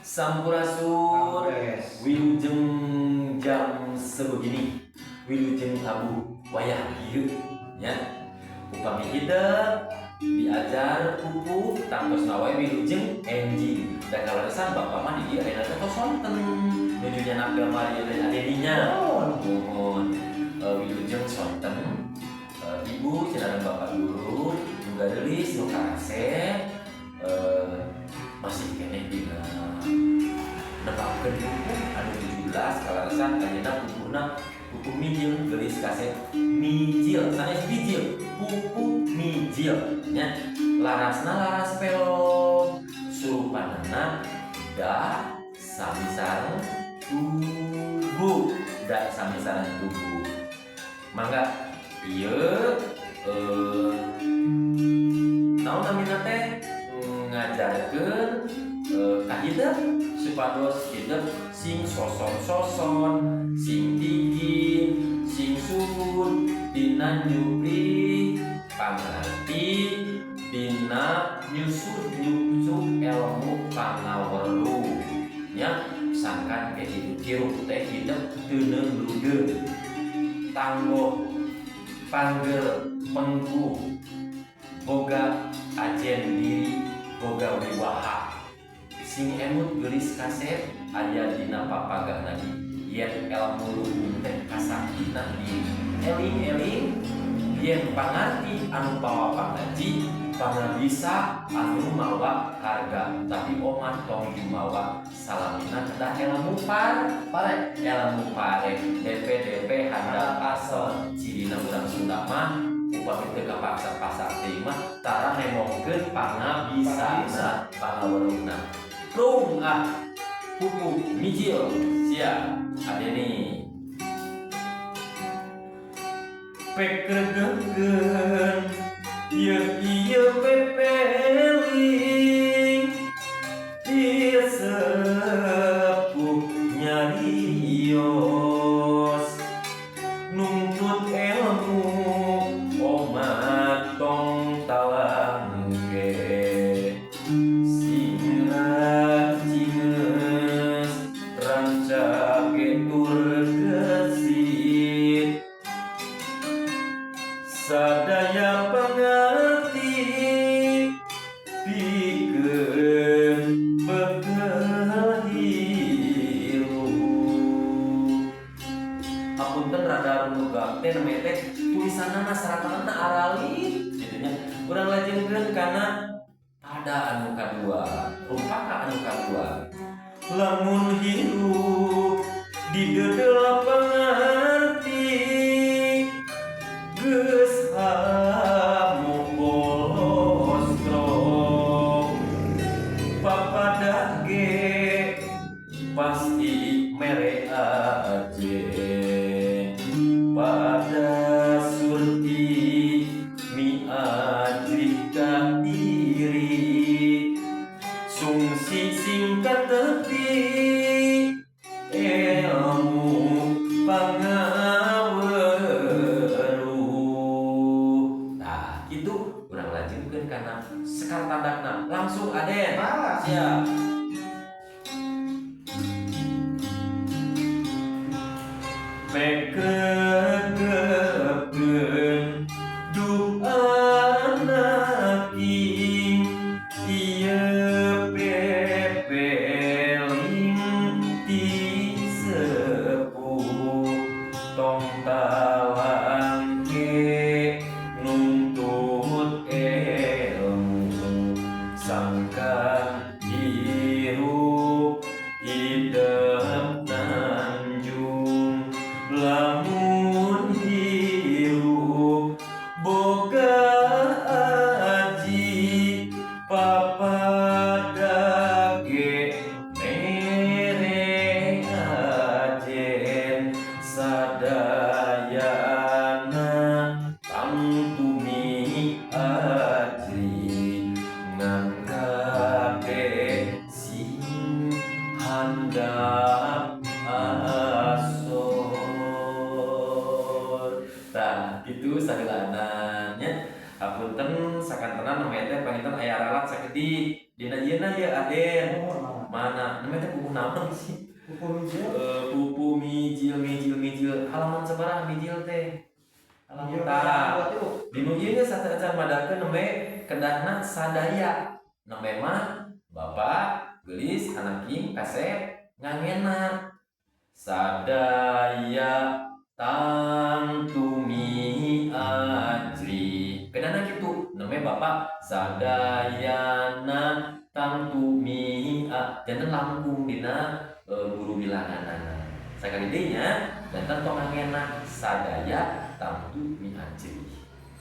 Sampurasun. Wilujeng jam sebegini, wilujeng tabuh wayah ieu nya. Upami hidep diajar pupuh tangtosna wae wilujeng enjing. Da kaleresan bapak mah di dieu ayeuna teh tos sonten nuju nyanak gambar ieu teh adeninya. Muhun. Wilujeng sonten ibu sinareng bapak guru nu gareulis nu karasep masih keneh dina nepangkeun pupuh anu 17. Kaleresan ayeuna pupuhna pupuh mijil, geulis kasep mijil, sanes bijil, pupuh mijil nya. Larasna laras pelog, surupanana da sami sareng tubuh, da sami sareng tubuh. Mangga ieu naon namina teh ngajarkeun ka hidep supados hidep sing soson-soson, sing tinggi, sing suhun dina nyupri pangarti, dina nyusut nyucuk ilmu pangaweruh nya. Sangkan ke hidup hirup teh hidep teu ludeung, tanggoh, panggel, pengkuh, boga ajen diri, boga wiwaha. Sing emut geulis kasep, aya dina papagah nabi yen elmu luhung teh kasaktina diri. Eling-eling yen pangarti anu mawa pangaji, pangabisa anu mawa harga, tapi omat tong jumawa. Salamina kedah ilmu par pare. Ilmu pare DP DP handap asor. Cirina urang Sunda mah upami teu kapaksa pasar teh mah tara nemongkeun pangabisana, pangaweruhna. Prung ah, pupuh mijil. Siap adeni. Pekregekeun ieu ieu pepeling ti sepuh nyarios, nuntut ilmu omat tong talangke, sing cinges rancage tur gesit. Sadaya pangarti pikeun bekel hirup. Hapunten rada runugak teh namanya teh tulisanna saratanna aralit kitu nya. Urang lajengkeun kana pada anu kadua, rumpaka anu kadua. Lamun hirup dideudeuh pangarti, geus hamu bolos krok, papadah ge pasti mere ajen. Pada surti miajri ka diri, sungsi singkat tepi ilmu pangaweruh. Nah, gitu urang lanjutkeun kana sekar tandakna langsung Aden. Mangga. Siap. Pekregekeun duh anaking ieu pepeling ti sepuh, tong talangke nuntut ilmu, sangkan hirup hidep nanjung. Lamun hirup boga aji, papada ge mere ajen. Sadayana tangtu miajri ngan kade sing handap asor. Tah kitu sageulana nya. Hapunten sakantenan namanya teh panginten aya ralat sakedik dina ieuna ye Aden. Oh. Mana namanya teh pupuh naon sih? Pupuh mijil. Eh, pupuh mijil, mijil, mijil halaman sabaraha mijil teh? Halaman Mijil tah. dua tilu. Di nu ieu ge sateuacan madakeun nembe kedahna sadaya, nembe mah bapak geulis, anaking kasep ngangena sadaya tangtu miajrih, kedahna kitu. Nembe bapak sadayana tangtu mia, janten langkung dina guru bilanganana. Sakali deui nya, janten tong ngangena sadaya tangtu miajrih,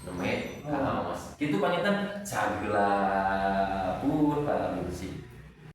nembe kaos kitu. Panginten cagela pun para musik.